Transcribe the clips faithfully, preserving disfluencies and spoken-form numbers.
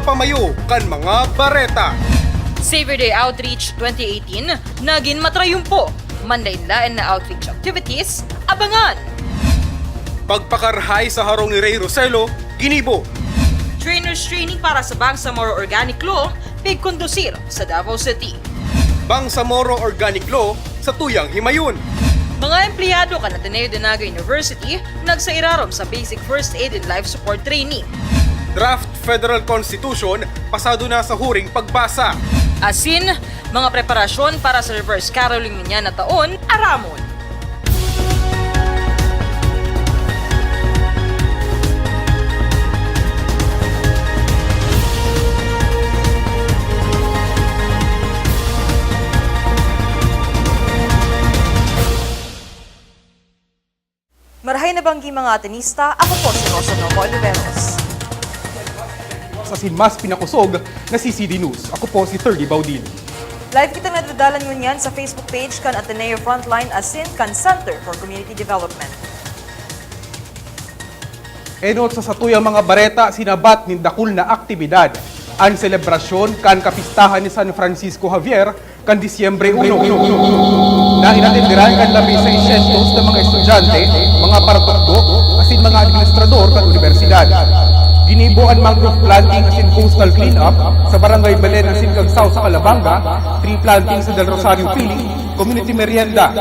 pamayo kan mga bareta. Save Your Day Outreach twenty eighteen, nagin matrayumpo. Manlaen-laen na outreach activities, abangan! Pagpakarahay sa harong ni Rey Roselo, ginibo. Trainers training para sa Bangsamoro Organic Law, pigkondusir sa Davao City. Bangsamoro Organic Law, sa tuyang himayon. Mga empleyado kan Ateneo de Naga University nagsairarom sa Basic First Aid and Life Support Training. Draft Federal Constitution pasado na sa huring pagbasa. Asin, mga preparasyon para sa reverse caroling niya na taon, aramon. Marahay na banggi, mga Atenista, ako po si Rosa Nova Oliveros. Sa sinmas pinakosog na C C D News, ako po si Thirdy Baudil. Live kita nadadalan ngunyan sa Facebook page kan Ateneo Frontline asin kan Center for Community Development. Enot sa satuyang mga bareta, sinabat nin dakul na aktibidad an selebrasyon kan kapistahan ni San Francisco Javier kan Disyembre uno, na inatenderan kan labing seiscientos na mga estudyante, mga paratukdo, asin mga administrador kan unibersidad. Ginibo an mangrove planting asin coastal cleanup sa Barangay Belen asin Kagsaw sa Calabanga, tree planting sa Del Rosario Pili, community merienda,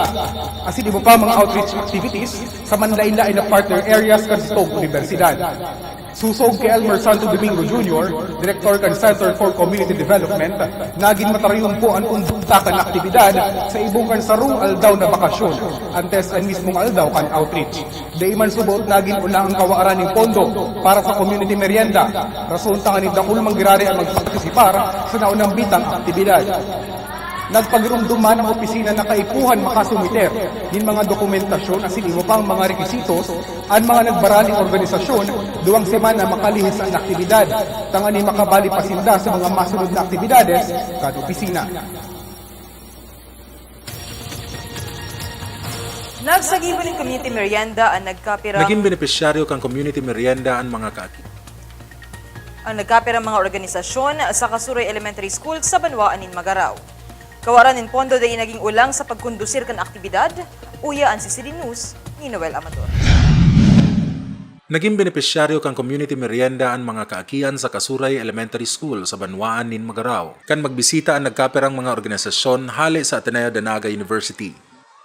asin iba pa mga outreach activities sa manlaen-laen na partner areas kan satong unibersidad. Sosog ki Elmer Santo Domingo Junior, Direktor kan Center for Community Development, nagin matarayumpo an kondukta kan aktibidad sa ibong kan sarong aldaw na bakasyon, antes an mismong aldaw kan outreach. Dai man subot nagin ona an kawaran nin pondo para sa community merienda, rason tanganing dakul man giraray an magpartisipar sa naunambitang aktibidad. Nagpagiromdom man ang opisina na kaipuhan makasumiter nin mga dokumentasyon asin iba pang mga rekisitos an mga nagbarang organisasyon duwang semana makalihis an aktibidad, tanganing makabalik pa sinda sa mga masunod na aktibidades kan opisina. Nagsagibo nin community merienda an nagkapirang Naging benepisyaryo kan community merienda an mga kaaki. Ang nagkapirang mga organisasyon sa Kasuray Elementary School sa banwaan nin Magarao. Kawaran nin pondo dai naging olang sa pagkondusir kan aktibidad, uya an C C D News ni Noel Amador. Naging benepisyaryo kan community merienda an mga kaakian sa Kasuray Elementary School sa banwaan nin Magarao, kan magbisita an nagkapirang mga organisasyon hale sa Ateneo de Naga University.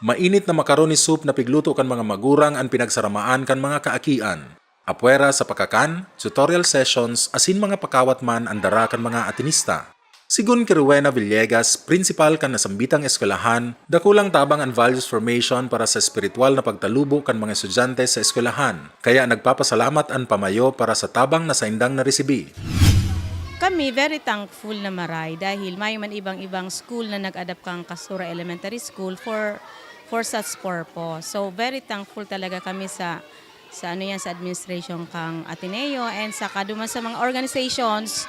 Mainit na macaroni soup na pigluto kan mga magurang an pinagsaramaan kan mga kaakian. Apwera sa pakakan, tutorial sessions, asin mga pakawat man an dara kan mga Atenista. Sigon ki Rowena Villegas, prinsipal kan nasambitang eskwelahan, dakulang tabang an values formation para sa espiritual na pagtalubo kan mga estudyante sa eskwelahan, kaya nagpapasalamat an pamayo para sa tabang na saindang naresibi. Kami very thankful na maray dahil mayo man ibang-ibang school na nag-adapt kan Kasuray Elementary School for, for such purpose. So, very thankful talaga kami sa sa ano yan, sa administration kang Ateneo and sa kaduman sa mga organizations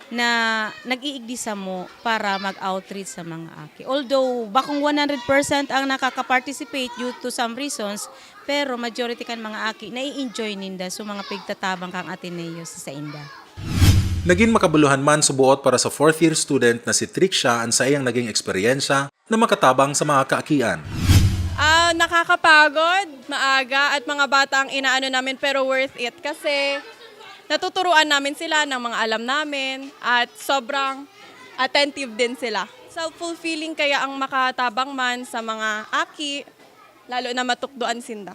na nag-iigdi samo para mag-outreach sa mga aki. Although bakong one hundred percent ang nakaka-participate due to some reasons, pero majority kan mga aki nai-enjoy ninda so mga pigtatabang kang Ateneo sa sainda. Nagin makabuluhan man suboot para sa fourth year student na si Trixia an saiyang naging eksperyensya na makatabang sa mga kaakian. Ah, nakakapagod, maaga, at mga bata ang inaano namin, pero worth it kasi natuturuan namin sila ng mga alam namin at sobrang attentive din sila. So, fulfilling kaya ang makatabang man sa mga aki, lalo na matukdoan sinda.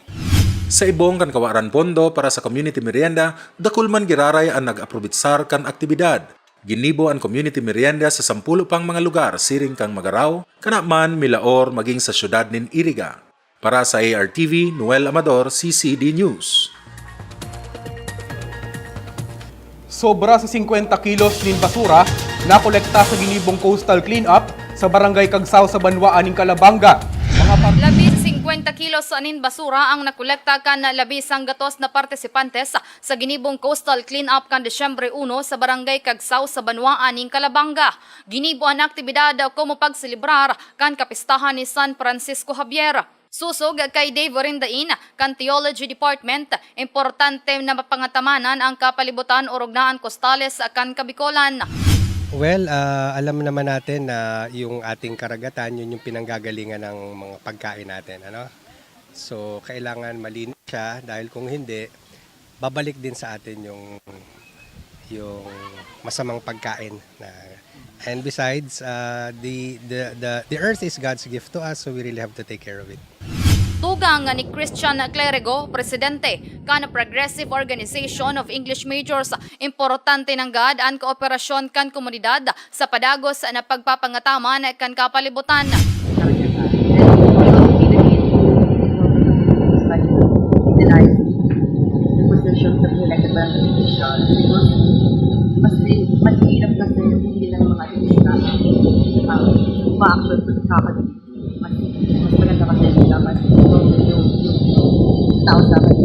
Sa ibong kan kawaran pondo para sa community merienda, dakul man giraray an nag-aprobitsar kan aktibidad. Ginibo an community merienda sa sampulo pang mga lugar siring kan Magarao, kana man Milaor maging sa siyudad nin Iriga. Para sa A R T V, Noel Amador, C C D News. Sobra sa singkwenta kilos nin basura nakolekta sa ginibong coastal cleanup sa Barangay Kagsaw sa banwaan nin Calabanga. Mga par- Labi sa singkwenta kilos nin basura ang nakolekta kan labi sang gatos na partisipantes sa ginibong coastal cleanup kan Disyembre uno sa Barangay Kagsaw sa banwaan nin Calabanga. Ginibo an aktibidad komo pagselebrar kan kapistahan ni San Francisco Javier. Sosog kay Dave Orindain kan Theology Department, importante na mapangatamanan ang kapalibutan o rugnaan kostales kan Kabikolan. Well, ah, alam naman natin na yung ating karagatan, yun yung pinanggagalingan ng mga pagkain natin, ano? So, kailangan malinis siya dahil kung hindi, babalik din sa atin yung yung masamang pagkain na and besides, uh, the, the the the earth is God's gift to us, so we really have to take care of it. Tugang ni Christian Clerigo, presidente kan Progressive Organization of English Majors, importante nanggad an kooperasyon kan komunidad sa padagos na pagpapangataman kan kapalibutan. Utilize the position sa elected officials because mas, mas hirap kasi yung hindi lang mga artista ang ma-action sa kakadali. Mas, mas maganda kasi dapat yung, yung, yung tao dapat.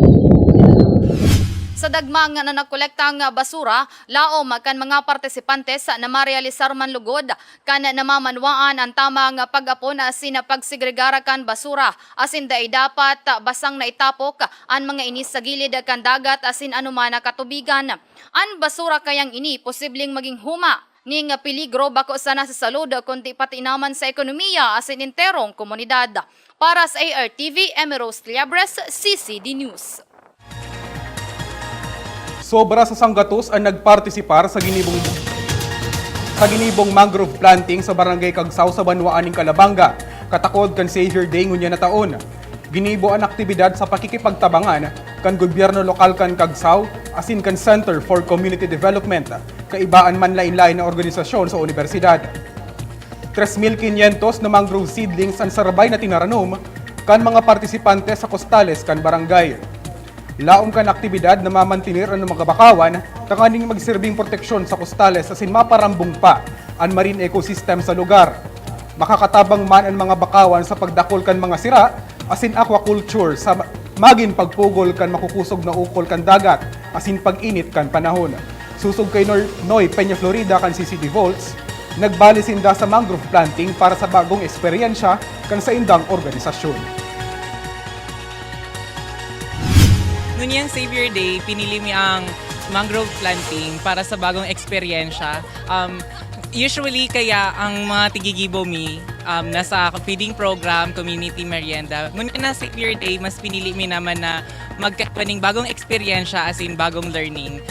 Sa dagmang na nakolektang basura, laom kan mga partisipantes na marealisar man lugod kan namamanwaan an tamang pag-apon asin pagsegregar kan basura, asin dai dapat basang naitapok an mga ini sa gilid kan dagat asin anoman na katubigan. An basura kayang ini posibleng maging huma ning peligro bako sana sa salud kundi pati naman sa ekonomiya asin enterong komunidad. Para sa A R T V, Emmy Rose Liabres, C C D News. Sobra sa sanggatos an nagpartisipar sa ginibong sa ginibong mangrove planting sa Barangay Kagsaw sa banwaan nin Calabanga, katakod kan Saviour Day ngunyan na taon. Ginibo an aktibidad sa pakikipagtabangan kan gobyerno lokal kan Kagsaw asin kan Center for Community Development, kaiba an manlain-lain na organisasyon sa unibersidad. Tres mil quinientos na mangrove seedlings an sarabay na tinaranom kan mga partisipante sa kostales kan barangay. Laom kan aktibidad na mamantener an mga bakawan tanganing magserbing proteksyon sa kostales asin maparambong pa an marine ecosystem sa lugar. Makakatabang man an mga bakawan sa pagdakul kan mga sira asin aquaculture sa ma-, magin pagpugol kan makukusog na ukol kan dagat asin pag-init kan panahon. Sosog kay Nor-, Noy Peña Florida kan C C D Volts, nagbali sinda sa mangrove planting para sa bagong eksperyensya kan saindang organisasyon. Ngunyan Saviour Day, pinili mi ang mangrove planting para sa bagong eksperyensya. Um, usually, kaya ang mga tigigibo mi, um, nasa feeding program, community merienda. Ngunyan na Saviour Day, mas pinili mi naman na magkaiba ning bagong eksperyensya, as in bagong learning.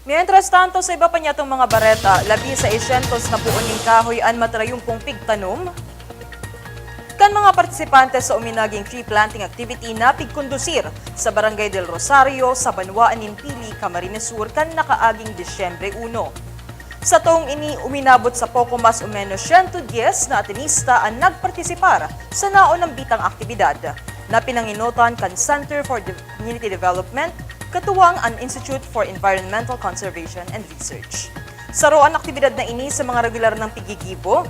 Mientras tanto, sa iba pa niyatong mga bareta, labi sa sesyentos na puon nin kahoy an matrayumpong pigtanom kan mga partisipante sa uminaging tree planting activity na pigkondusir sa Barangay del Rosario, sa banwaan nin Pili, Camarines Sur, kan nakaaging Disyembre uno. Sa taong ini, uminabot sa poko mas o menos siyento dyes na atenista an nagpartisipar sa naon nang bitang aktibidad na pinangenotan kan Center for De-, Community Development, katuwang an Institute for Environmental Conservation and Research. Saro an aktibidad na ini sa mga regular nang pigigibo,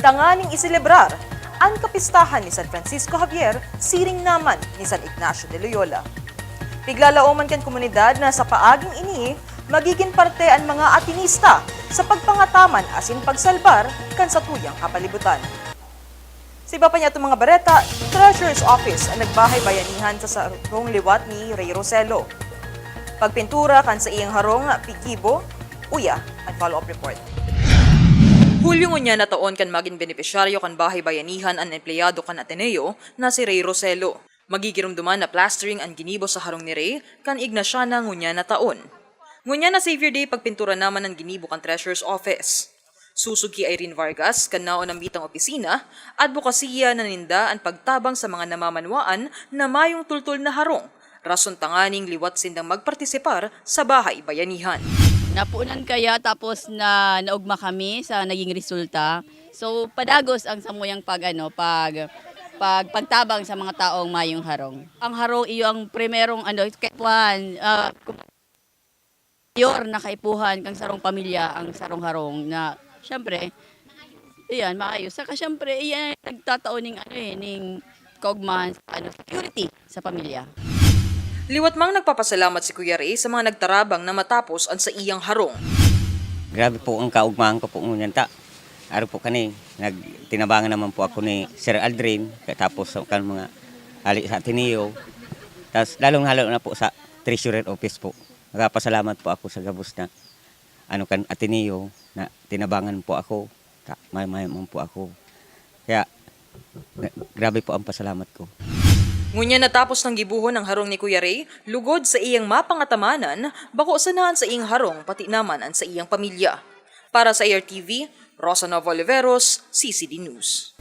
tanganing iselebrar an kapistahan ni San Francisco Javier, siring naman ni San Ignacio de Loyola. Piglalaoman kan komunidad na sa paaging ini, magigin parte an mga atenista sa pagpangataman asin pagsalbar kan satuyang kapalibutan. Sa iba pa niyatong mga bareta, Treasurer's Office an nagbahay bayanihan sa sarong liwat ni Ray Roselo. Pagpintura kan saiyang harong, pigibo, uya an follow-up report. Hulyo ngunyan na taon kan magin benepisyaryo kan bahay bayanihan an empleyado kan Ateneo na si Ray Roselo. Magigiromdoman na plastering an ginibo sa harong ni Ray kan Ignatiana ngunyan na taon. Ngunyan na Saviour Day, pagpintura naman an ginibo kan Treasurer's Office. Sosog ki Irene Vargas, kan naon nang bitang opisina, adbokasiya na ninda an pagtabang sa mga namamanwaan na mayong tultol na harong, rason tanganing liwat sindang magpartisipar sa Bahay Bayanihan. Napunan kaya, tapos na naugma kami sa naging resulta. So, padagos ang samuyang pag, ano, pag, pag, pagtabang sa mga taong mayong harong. Ang harong iyo ang primerong, ano, kay Juan, ah, mayor na kaipuhan kang sarong pamilya ang sarong harong na, siyempre, iyan, maayos. Saka, siyempre, iyan ang nagtatao ning, ano, eh, ning kaugmahan sa, ano, security sa pamilya. Liwat mang nagpapasalamat si Kuya Ray sa mga nagtarabang na matapos an saiyang harong. Grabe po ang kaugmahan ko po ngunyan ta. Aro po kani, nagtinabangan naman po ako ni Sir Aldrin, tapos sa kan mga hali sa Ateneo, tas lalong-lalo na po sa treasurer office po. Nagpapasalamat po ako sa gabos na ano kan Ateneo na tinabangan po ako, ta may may man po ako. Kaya gra grabe po ang pasalamat ko. Ngunyan natapos nang gibohon ang harong ni Kuya Ray, lugod sa iyang mapangatamanan, bako sana an saiyang harong pati naman an saiyang pamilya. Para sa A R T V, Rosa Nova Oliveros, C C D News.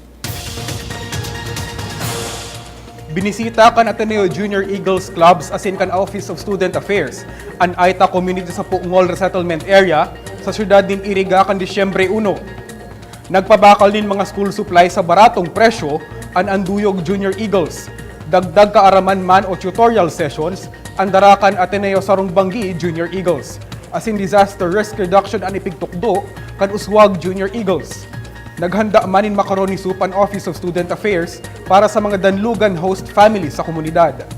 Binisita kan Ateneo Junior Eagles Clubs asin kan Office of Student Affairs an Aita Community sa Pungol Resettlement Area sa siyudad nin Iriga kan Disyembre uno. Nagpabakal nin mga school supplies sa baratong presyo an Anduyog Junior Eagles. Dagdag kaaraman man o tutorial sessions an dara kan Ateneo Sarong Banggi Junior Eagles, asin disaster risk reduction an ipigtukdo kan Uswag Junior Eagles. Naghanda man nin macaroni soup an Office of Student Affairs para sa mga Danlugan host family sa komunidad.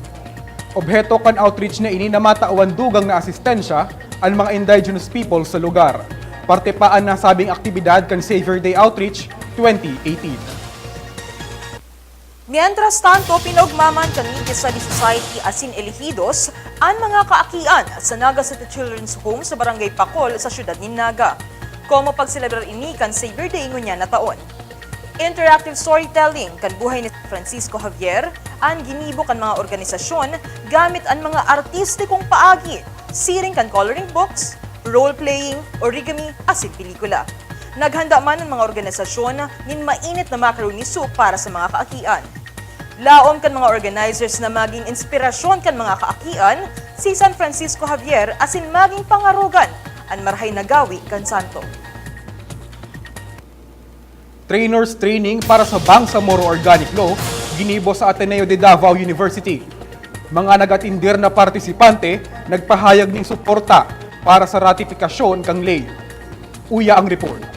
Obheto kan outreach na ini na matawan dugang na asistensya an mga indigenous people sa lugar. Parte pa an nasabing aktibidad kan Savior Day Outreach twenty eighteen. Mientras tanto, pinaugma man kan Media Studies Society asin elehidos an mga kaakian sa Naga City Children's Home sa Barangay Pacol sa siyudad nin Naga. Komo pagselebrar ini kan Savior Day ngunyan na taon. Interactive storytelling kan buhay ni Francisco Javier an ginibo kan mga organisasyon gamit an mga artistikong paagi, siring kan coloring books, role-playing, origami, asin pelikula. Naghanda man an mga organisasyon nin mainit na macaroni soup para sa mga kaakian. Laom kan mga organizers na magin inspirasyon kan mga kaakian si San Francisco Javier asin magin pangarogan an marahay na gawi kan santo. Trainers Training para sa Bangsamoro Organic Law ginibo sa Ateneo de Davao University. Mga nag-atindir na partisipante nagpahayag nin suporta para sa ratipikasyon kan ley. Uya ang report.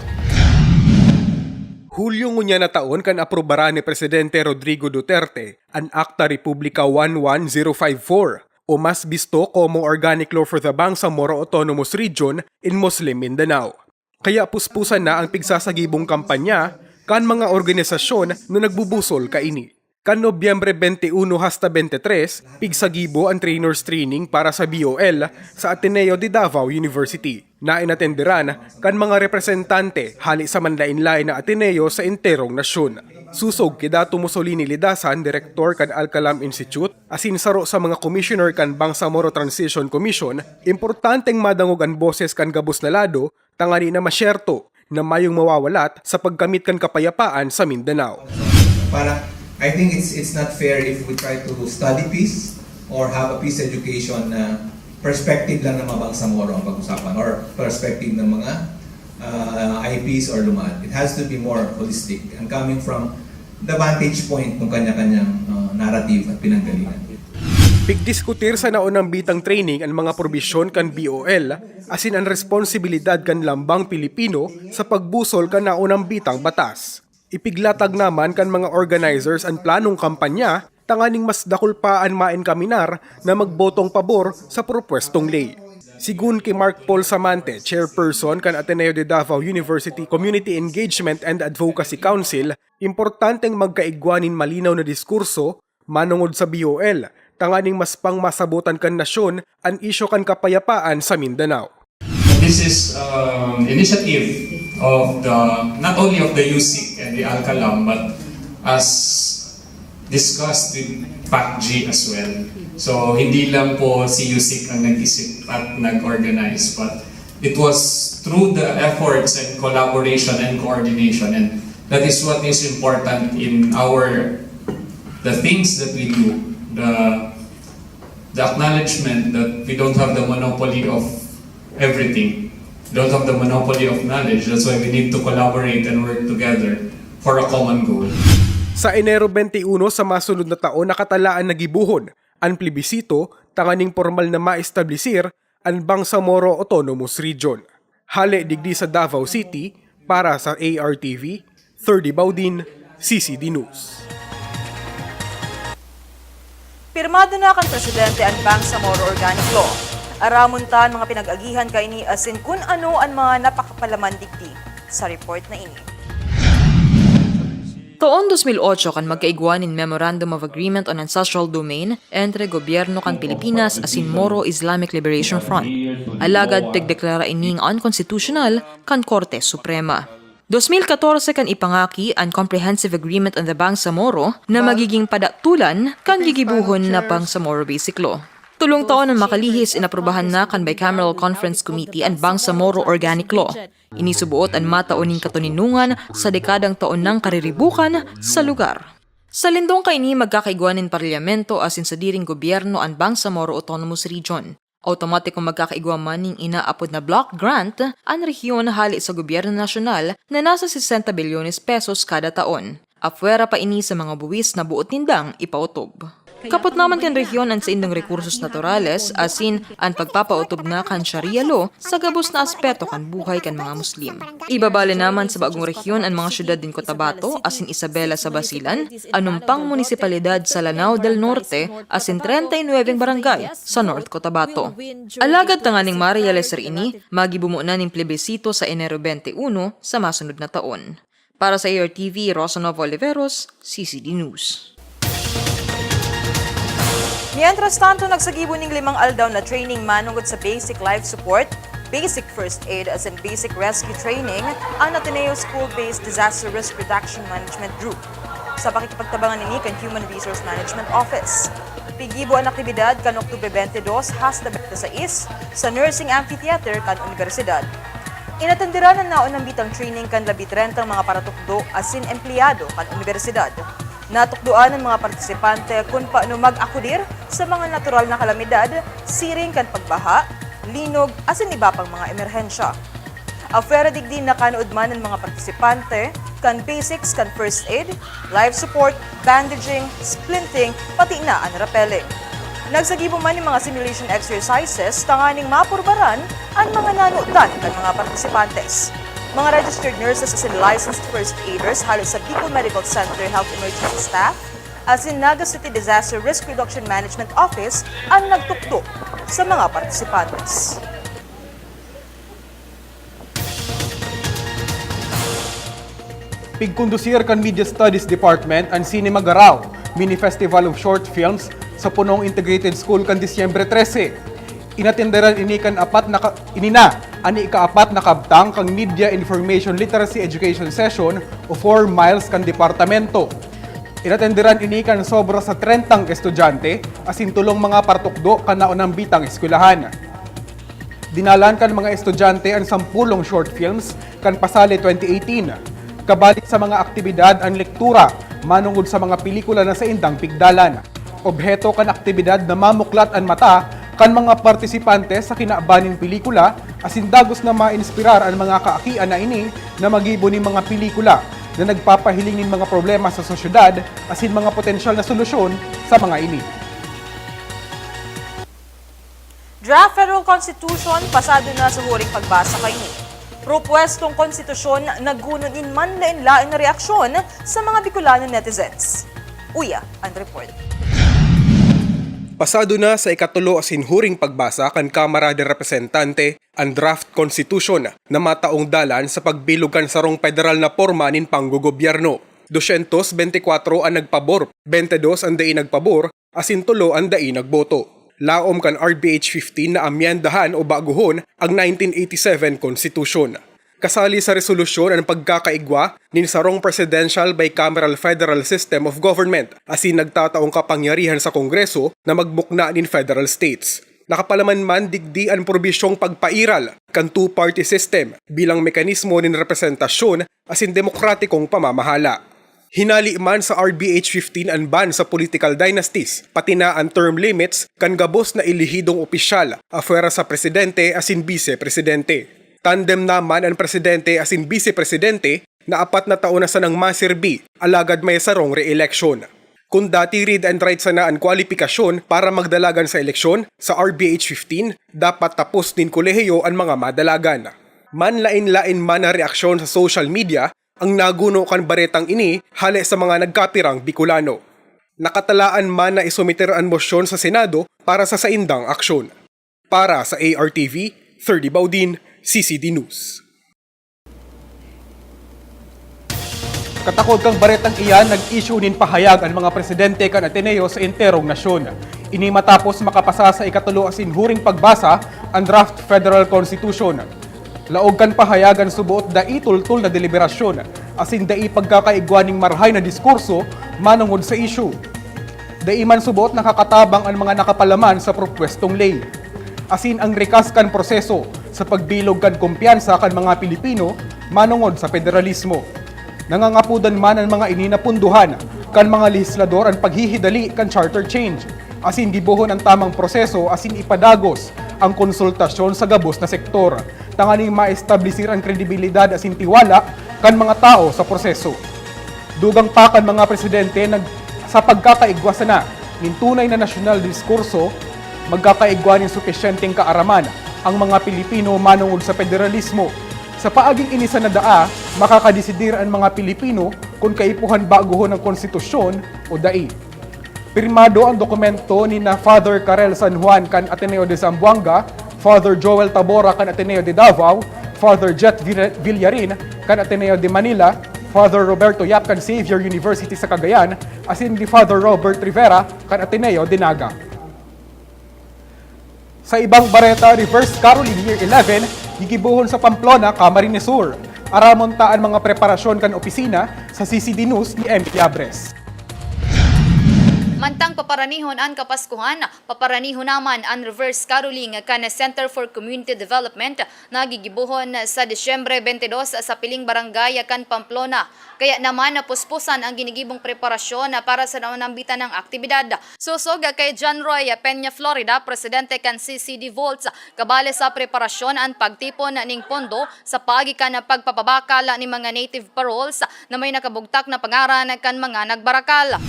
Hulyo ngunyan na taon kan aprubaran ni Presidente Rodrigo Duterte an Acta Republica one one zero five four, o mas bisto komo Organic Law for the Bangsamoro Autonomous Region in Muslim Mindanao. Kaya puspusan na ang pigsasagibong kampanya kan mga organisasyon na nagbubusol kaini. Kan Nobyembre twenty-one hasta twenty-three, pigsagibo an trainers training para sa B O L sa Ateneo de Davao University, na inatenderan kan mga representante hali sa manlaen-laen na ateneo sa enterong nasyon. Susog ki Dato Mussolini Lidasan, direktor kan Alcalam Institute, asin saro sa mga commissioner kan Bangsamoro Transition Commission, importanteng madangog an boses kan gabos na lado tangani na masyerto na mayong mawawalat sa pagkamit kan kapayapaan sa Mindanao. Parang, I think it's it's not fair if we try to study peace or have a peace education na perspective lang ng mga Bangsamoro ang pag-usapan or perspective ng mga uh, I Ps or lumad. It has to be more holistic and coming from the vantage point ng kanya-kanyang uh, narrative at pinanggalingan. Pigdiskutir sa naunang bitang training an mga probisyon kan B O L asin an responsibilidad kan lambang Pilipino sa pagbusol kan naunang bitang batas. Ipiglatag naman kan mga organizers an planong kampanya tanganing mas dakul pa an maenkaminar na magbotong pabor sa propwestong ley. Sigun ki Mark Paul Samante, chairperson kan Ateneo de Davao University Community Engagement and Advocacy Council, importanteng magkaigwa nin malinaw na diskurso manongod sa B O L, tanganing mas pangmasabotan kan nasyon an isyu kan kapayapaan sa Mindanao. This is um, initiative of the not only of the USIC and the Alcalam, but as discussed with PACG as well. So hindi lang po si USIC ang nag-isip at nag-organize, but it was through the efforts and collaboration and coordination, and that is what is important in our the things that we do, the the acknowledgement that we don't have the monopoly of everything. We don't have the monopoly of knowledge. That's why we need to collaborate and work together for a common goal. Sa Enero twenty-one sa masunod na taon, nakatalaan na gibohon an plebisito tanganing pormal na maestablisir an Bangsamoro Autonomous Region. Hale digdi sa Davao City, para sa A R T V, Thirdy Baudin, C C D News. Pirmado na kan Presidente an Bangsamoro Organic Law. Aramon ta an mga pinag-agihan kaini asin kun ano an mga napakapalaman digdi sa report na ini. Taon dos mil otso kan magkaigwa nin Memorandum of Agreement on Ancestral Domain entre gobyerno kan Pilipinas asin Moro Islamic Liberation Front. Alagad pigdeklara ining unconstitutional kan Korte Suprema. Dos mil katorse kan ipangaki an Comprehensive Agreement on the Bangsamoro na magiging padatulan kan gigibohon na Bangsamoro Basic Law. Tolong taon an makalihis inaprubahan na kan Bicameral Conference Committee an Bangsamoro Organic Law. Ini suboot an matao nin katoninongan sa dekadang taon nang kariribukan sa lugar. Sa lindong kaini, magkakaigwa nin Parlyamento asin sadiring gobyerno an Bangsamoro Autonomous Region. Automatikong magkakaigwa man nin inaapod na block grant an rehiyon hale sa gobyerno nasyonal na nasa sesenta bilyones pesos kada taon. Apwera pa ini sa mga buwis na boot nindang ipautob. Kapot naman kan rehiyon an saindong rekursos naturales, asin an pagpapautob na kan Sharia law sa gabos na aspeto kan buhay kan mga Muslim. Ibabale naman sa bagong rehiyon an mga syudad nin Cotabato asin Isabela sa Basilan, anumpang munisipalidad sa Lanao del Norte asin treinta y nueve barangay sa North Cotabato. Alagad tanganing ma-realize ini, magibomo na nin plebisito sa Enero twenty-one sa masunod na taon. Para sa A R T V, Rosanova Oliveros, C C D News. Mientras tanto, nagsagibo ning limang aldaw na training manungod sa basic life support, basic first aid, asin basic rescue training an Ateneo School-Based Disaster Risk Reduction Management Group. Sa pakikipagtabangan ini kan Human Resource Management Office. Pigibo an aktibidad kan Oktubre twenty-dos hasta twenty-sais sa Nursing Amphitheater kan Universidad. Inatenderan an naunang bitang training kan labi trentang mga paratukdo asin empleyado kan Universidad. Natukdoan an mga partisipante kun paano mag-akudir sa mga natural na kalamidad, siring kan pagbaha, linog, asin iba pang mga emerhensya. Apwera digdi, nakanood man an mga partisipante kan basics kan first aid, life support, bandaging, splinting, pati na an rappelling. Nagsagibo man nin mga simulation exercises tanganing mapurbaran an mga nanodan kan mga partisipantes. Mga registered nurses asin licensed first aiders hale sa Bicol Medical Center Health Emergency Staff asin Naga City Disaster Risk Reduction Management Office an nagtukdo sa mga partisipantes. Pigkondusir kan Media Studies Department an Cinema Garao, Mini Festival of Short Films, sa punong Integrated School kan Disyembre trese. Inatenderan ini kan apat na ka-, ini na an ikaapat na kabtang kan Media Information Literacy Education Session o four miles kan departamento. Inatenderan ini kan sobra sa trentang estudyante asin tolong mga paratukdo kan naunang bitang eskwelahan. Dinalan kan mga estudyante an sampolong short films kan Pasale twenty eighteen. Kabali sa mga aktibidad an lektura manungod sa mga pelikula na saindang pigdalan. Obheto kan aktibidad na mamuklat an mata kan mga partisipante sa kinaban nin pelikula asin dagos na mainspirar an mga kaakian na ini na magibo nin mga pelikula na nagpapahiling nin mga problema sa sosyedad asin mga potensyal na solusyon sa mga ini. Draft Federal Constitution pasado na sa huring pagbasa kaini. Propuwestong konstitusyon nagguno nin manlaen-laen na reaksyon sa mga Bicolano netizens. Uya an report. Pasado na sa ikatulo asin huring pagbasa kan Kamara de Representante an draft constitution na mataong dalan sa pagbilog kan sarong federal na porma nin panggogobyerno. Dosyentos bente kwatro an nagpabor, bente dos an dai nagpabor, asin tolo an dai nagboto. Laom kan R B H fifteen na amyendahan o baguhon ang nineteen eighty-seven Constitution. Kasali sa resolusyon an pagkakaigwa nin sarong presidential bicameral federal system of government asin nagtataong kapangyarihan sa Kongreso na magmukna nin federal states. Nakapalaman man digdi an probisyong pagpairal kan two-party system bilang mekanismo nin representasyon asin demokratikong pamamahala. Hinali man sa R B H fifteen an ban sa political dynasties, pati na an term limits kan gabos na elehidong opisyal, apwera sa presidente asin bise-presidente. Tandem naman an presidente asin bise-presidente na apat na taon na sanang maserbi, alagad may sarong re-eleksyon. Kun dati read and write sana an kwalipikasyon para magdalagan sa eleksyon, sa R B H fifteen, dapat tapos nin kolehiyo an mga madalagan. Manlaen-laen man na reaksyon sa social media, ang naguno kan baretang ini hale sa mga nagkapirang Bicolano. Nakatalaan man na isumiter an mosyon sa Senado para sa saindang aksyon. Para sa A R T V, Thirdy Baudin, C C D News. Katakod kan baretang iyan, nag-issue nin pahayag an mga presidente kan Ateneo sa enterong nasyon. Ini matapos makapasa sa ikatulo asin huring pagbasa an draft federal constitution. Laog kan pahayag, an suboot dai tultol na deliberasyon asin dai pagkakaigwa nin marahay na diskurso manongod sa issue. Dai man suboot nakakatabang an mga nakapalaman sa propwestong ley. Asin ang rikas kan proseso sa pagbilog kan kumpiyansa kan mga Pilipino manongod sa federalismo. Nangangapodan man an mga ini na pundohan kan mga lehislador an paghihidali kan charter change, asin gibohon an tamang proseso asin ipadagos ang konsultasyon sa gabos na sektor, tanganing maestablisir an kredibilidad asin tiwala kan mga tao sa proseso. Dugang pa kan mga presidente nag-, sa pagkakaigwa sana nin tunay na nasyonal diskurso, magkakaigwa nin supisyenteng kaaraman ang mga Pilipino manongod sa federalismo. Sa paaging ini sana daa, makakadesidir an mga Pilipino kun kaipuhan bagohon ang konstitusyon o dai. Pirmado ang dokumento ni na Father Karel San Juan kan Ateneo de Zamboanga, Father Joel Tabora kan Ateneo de Davao, Father Jet Villa-, Villarin kan Ateneo de Manila, Father Roberto Yap kan Xavier University sa Cagayan, asin ni Father Robert Rivera kan Ateneo de Naga. Sa ibang bareta, Reverse Caroling Year eleven gigibohon sa Pamplona, Camarines Sur. Aramon ta an mga preparasyon kan opisina sa C C D News ni Emmy Abres. Mantang paparanihon an Kapaskuhan, paparanihon naman an Reverse Caroling kan Center for Community Development na gigibohon sa Disyembre twenty-two sa piling barangay kan Pamplona. Kaya naman, puspusan ang ginigibong preparasyon para sa naunambitan ng aktibidad. Sosog kay John Roy Peña Florida, presidente kan C C D Vaults, kabale sa preparasyon an pagtipon ning pondo sa paagi kan pagpapabakal ning mga native paroles na may nakabugtak na pangaran kan mga nagbarakal.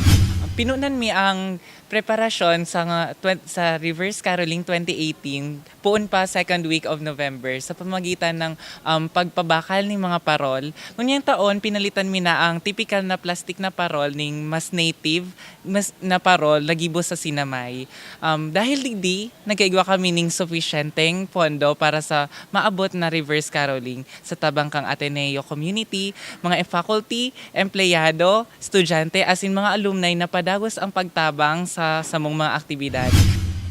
Pinunan mi ang preparasyon sa nga, twen-, sa Reverse Caroling twenty eighteen, poon pa second week of November, sa pamagitan ng, um, pagpabakal ning mga parol. Ngunyan taon, pinalitan mi na ang tipikal na plastik na parol ning mas native, mas, na parol na gibo sa sinamay. Um, dahil digdi, nagkaigwa kami ning sufisyenteng pondo para sa maabot na Reverse Caroling sa tabang kang Ateneo community, mga faculty, empleyado, estudyante asin mga alumni na padagos ang pagtabang sa samong mga aktibidad.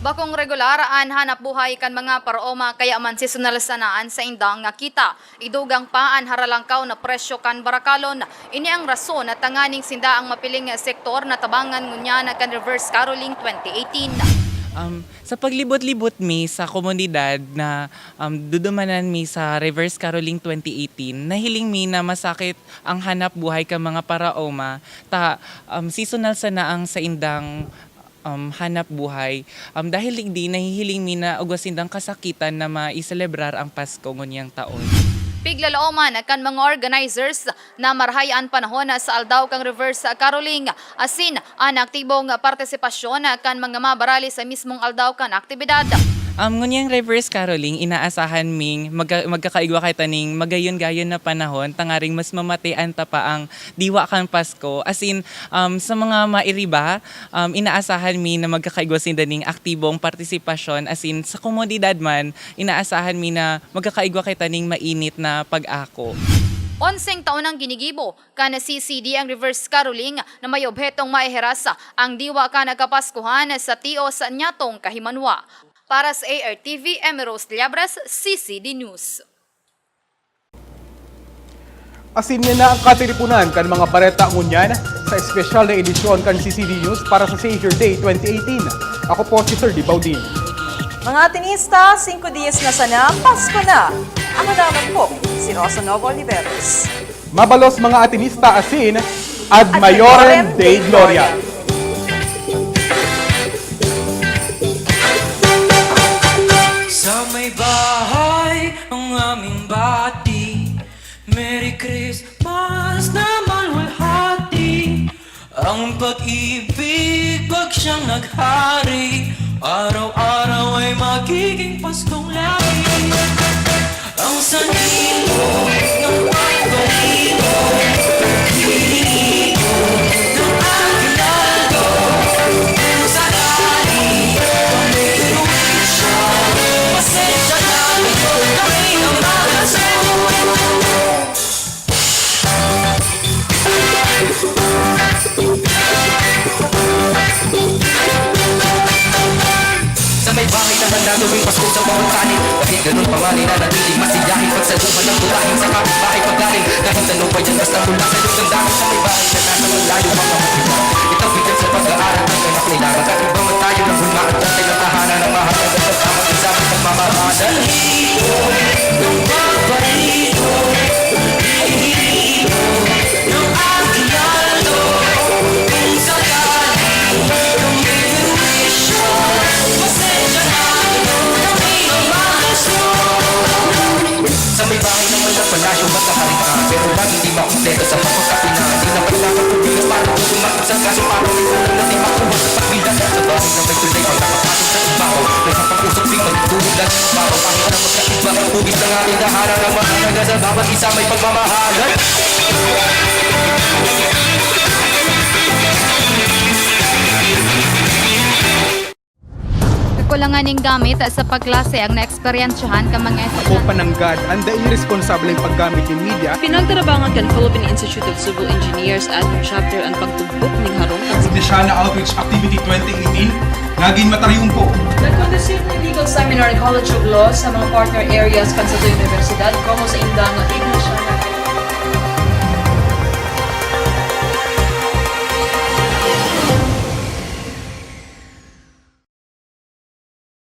Bakong regular an hanap buhay kan mga paraoma, kaya man seasonal sana an saindang kita. Idugang pa an haralangkaw na presyo kan barakalon. Ini ang rason na tanganing sinda ang mapiling sektor na tabangan ngunyan kan Reverse Caroling twenty eighteen. Um, sa paglibot-libot mi sa komunidad na, um, dudumanan mi sa Reverse Caroling twenty eighteen, nahiling mi na masakit ang hanap buhay kan mga paraoma, ta, um, seasonal sana ang saindang, um, hanap buhay. Um, dahil digdi, nahihiling mi na igwa sindang kasakitan na maiselebrar ang Pasko ngunyan taon. Piglalaoman kan mga organizers na marahay an panahon sa aldaw kan Reverse Caroling, asin an aktibong partisipasyon kan mga mabarali sa mismong aldaw kan aktibidad. Um, ngunyang Reverse Caroling, inaasahan ming magka-, magkakaigwa kita ning magayon-gayon na panahon, tangaring mas mamatian ta pa ang diwa kan Pasko. Asin, um, sa mga mairiba, um, inaasahan mi na magkakaigwa sinda ning aktibong partisipasyon. Asin, sa komunidad man, inaasahan mi na magkakaigwa kita ning mainit na pag-ako. Onseng taon nang ginigibo kan C C D ang Reverse Caroling na may obhetong maihiras ang diwa kan Kapaskuhan sa tios niyatong kahimanwa. Para sa A R T V, Emmy Rose Liabres, C C D News. Asin yan na ang katiriponan kan mga bareta ngunyan sa espesyal na edisyon kan C C D News para sa Savior Day twenty eighteen. Ako po si Sir Di Baudin. Mga Atenista, singko diyes na sana, Pasko na! Ako naman po, si Rosa Nova Oliveros. Mabalos, mga Atenista, asin Ad Maiorem Dei Gloria. Sa may bahay ang aming bati, Merry Christmas na maluwalhati. Ang pag-ibig pag siyang naghari, araw-araw ay magiging Paskong lahi. Ang sanlibo ng pagbalino, hinihingi ko ng aguinaldo. Kung sakali kung may inuwi siya, pasensya na, ito kami ang mga Ang gagawing paskong sa bawat tanim. Kahit ganun pa man, nanatiling masiyahin pagsaluhan ng putahin sa kapitbahay paggaling. Kahit ano pa yan, basta mula sa iyong damdamin sa may bahay na nasa malayo ang mga kita. Itawid yan sa pag-aaral ng anak nila. Magkakaiba man tayo ng hulma at dati ng tahanan ng mahal na kasama sa pagmamahal. Sa may bahay naman ng palasyo, magkakaringa. Pero laging di makumpleto sa pagkakapina. Di na kailangan kong bilang para tumakas ang kaso para may kulang na di makuha sa pagbilang. Sa bahay na may tulay, pagkakapasok sa ibabaw. May kapag-usok, di magtulog lang sa ibabaw. Ang mga magkaiba, hugis ng ating tahanan. Ang mahalaga sa bawat isa may pagmamahalan. Kakulangan nin gamit sa pagklase ang naeksperyensyahan kan mga Ako pananggad an daing responsableng paggamit nin media. Pinagtarabangan kan Philippine Institute of Civil Engineers Admin Chapter an pagtugpok nin harong kan Ignaciana Outreach Activity twenty eighteen, naging mataryumpo. Nag-conducive ng legal seminar ang College of Law sa mga partner areas kan Satoy Universidad, komo sa indang Ignaciana